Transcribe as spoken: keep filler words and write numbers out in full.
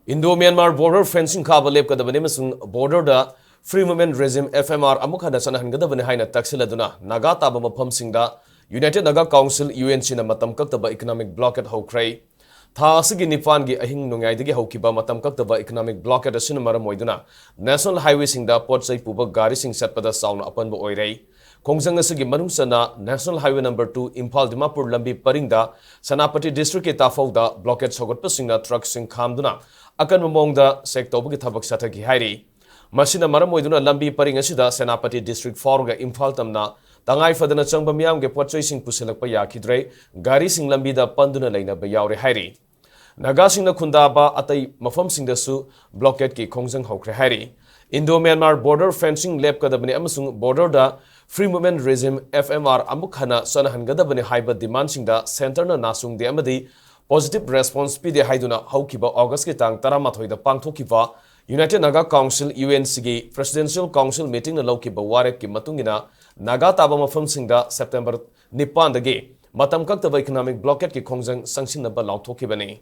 Indo-Myanmar border fencing ꯈꯥꯕ ꯂꯦꯞꯀꯗꯕꯅꯤ ꯑꯃꯁꯨꯡ border ꯗ Free Movement Regime, F M R, ꯑꯃꯨꯛ ꯍꯟꯅ ꯆꯠꯅꯍꯟꯒꯗꯕꯅꯤ ꯍꯥꯏꯅ ꯇꯛꯁꯤꯜꯂꯗꯨꯅ ꯅꯥꯒꯥ ꯇꯥꯕ ꯃꯐꯝꯁꯤꯡꯗ United Naga Council, U N C ꯅ ꯃꯇꯝ ꯀꯛꯇꯕ economic blockade ꯍꯧꯈ꯭ꯔꯦ꯫ ꯊꯥ ꯑꯁꯤꯒꯤ ꯅꯤꯄꯥꯟꯒꯤ ꯑꯍꯤꯡ ꯅꯣꯡꯌꯥꯏꯗꯒꯤ ꯍꯧꯈꯤꯕ ꯃꯇꯝ ꯀꯛꯇꯕ economic blockade ꯑꯁꯤꯅ ꯃꯔꯝ ꯑꯣꯏꯗꯨꯅ national highway ꯁꯤꯡꯗ ꯄꯣꯠ ꯆꯩ ꯄꯨꯕ ꯒꯥꯔꯤꯁꯤꯡ ꯆꯠꯄꯗ ꯆꯥꯎꯅ ꯑꯄꯟꯕ ꯑꯣꯏꯔꯦ꯫ ꯈꯣꯡꯖꯪ ꯑꯁꯤꯒꯤ ꯃꯅꯨꯡ ꯆꯟꯅ National Highway number two Imphal Dimapur ꯂꯝꯕꯤ ꯄꯔꯤꯡꯗ ꯁꯦꯅꯥꯄꯇꯤ district ꯀꯤ ꯇꯥꯐꯧꯗ blockade ꯁꯧꯒꯠꯄꯁꯤꯡꯅ truck ꯁꯤꯡ ꯈꯥꯝꯗꯨꯅ ꯑꯀꯟꯕ ꯃꯑꯣꯡꯗ check ꯇꯧꯕꯒꯤ ꯊꯕꯛ ꯆꯠꯊꯈꯤ ꯍꯥꯏꯔꯤ꯫ ꯃꯁꯤꯅ ꯃꯔꯝ ꯑꯣꯏꯗꯨꯅ ꯂꯝꯕꯤ ꯄꯔꯤꯡ ꯑꯁꯤꯗ ꯁꯦꯅꯥꯄꯇꯤ district ꯐꯥꯎꯔꯒ ꯏꯝꯐꯥꯜ ꯇꯝꯅ ꯇꯉꯥꯏ ꯐꯗꯅ ꯆꯪꯕ ꯃꯤꯌꯥꯝꯒꯤ ꯄꯣꯠ ꯆꯩꯁꯤꯡ ꯄꯨꯁꯤꯜꯂꯛꯄ ꯌꯥꯈꯤꯗ꯭ꯔꯦ꯫ ꯒꯥꯔꯤꯁꯤꯡ ꯂꯝꯕꯤꯗ ꯄꯟꯗꯨꯅ ꯂꯩꯅꯕ ꯌꯥꯎꯔꯦ ꯍꯥꯏꯔꯤ꯫ ꯅꯥꯒꯥꯁꯤꯡꯅ ꯈꯨꯟꯗꯥꯕ ꯑꯇꯩ ꯃꯐꯝꯁꯤꯡꯗꯁꯨ blockade ꯀꯤ ꯈꯣꯡꯖꯪ ꯍꯧꯈ꯭ꯔꯦ ꯍꯥꯏꯔꯤ꯫ Indo-Myanmar border fencing ꯂꯦꯞꯀꯗꯕꯅꯤ ꯑꯃꯁꯨꯡ border ꯗ Free Movement Regime, F M R, ꯑꯃꯨꯛ ꯍꯟꯅ ꯆꯠꯅꯍꯟꯒꯗꯕꯅꯤ ꯍꯥꯏꯕ demand ꯁꯤꯡꯗ centre ꯅ ꯅꯥꯆꯨꯡꯗꯦ ꯑꯃꯗꯤ positive response ꯄꯤꯗꯦ ꯍꯥꯏꯗꯨꯅ ꯍꯧꯈꯤꯕ August ꯀꯤ ꯇꯥꯡ ꯇꯔꯥꯃꯥꯊꯣꯏꯗ ꯄꯥꯡꯊꯣꯛꯈꯤꯕ United Naga Council, U N C ꯒꯤ Presidential Council meeting ꯅ ꯂꯧꯈꯤꯕ ꯋꯥꯔꯦꯞꯀꯤ ꯃꯇꯨꯡ ꯏꯟꯅ ꯅꯥꯒꯥ ꯇꯥꯕ ꯃꯐꯝꯁꯤꯡꯗ September ꯅꯤꯄꯥꯟꯗꯒꯤ ꯃꯇꯝ ꯀꯛꯇꯕ economic blockade ꯀꯤ ꯈꯣꯡꯖꯪ ꯆꯪꯁꯤꯟꯅꯕ ꯂꯥꯎꯊꯣꯛꯈꯤꯕꯅꯤ꯫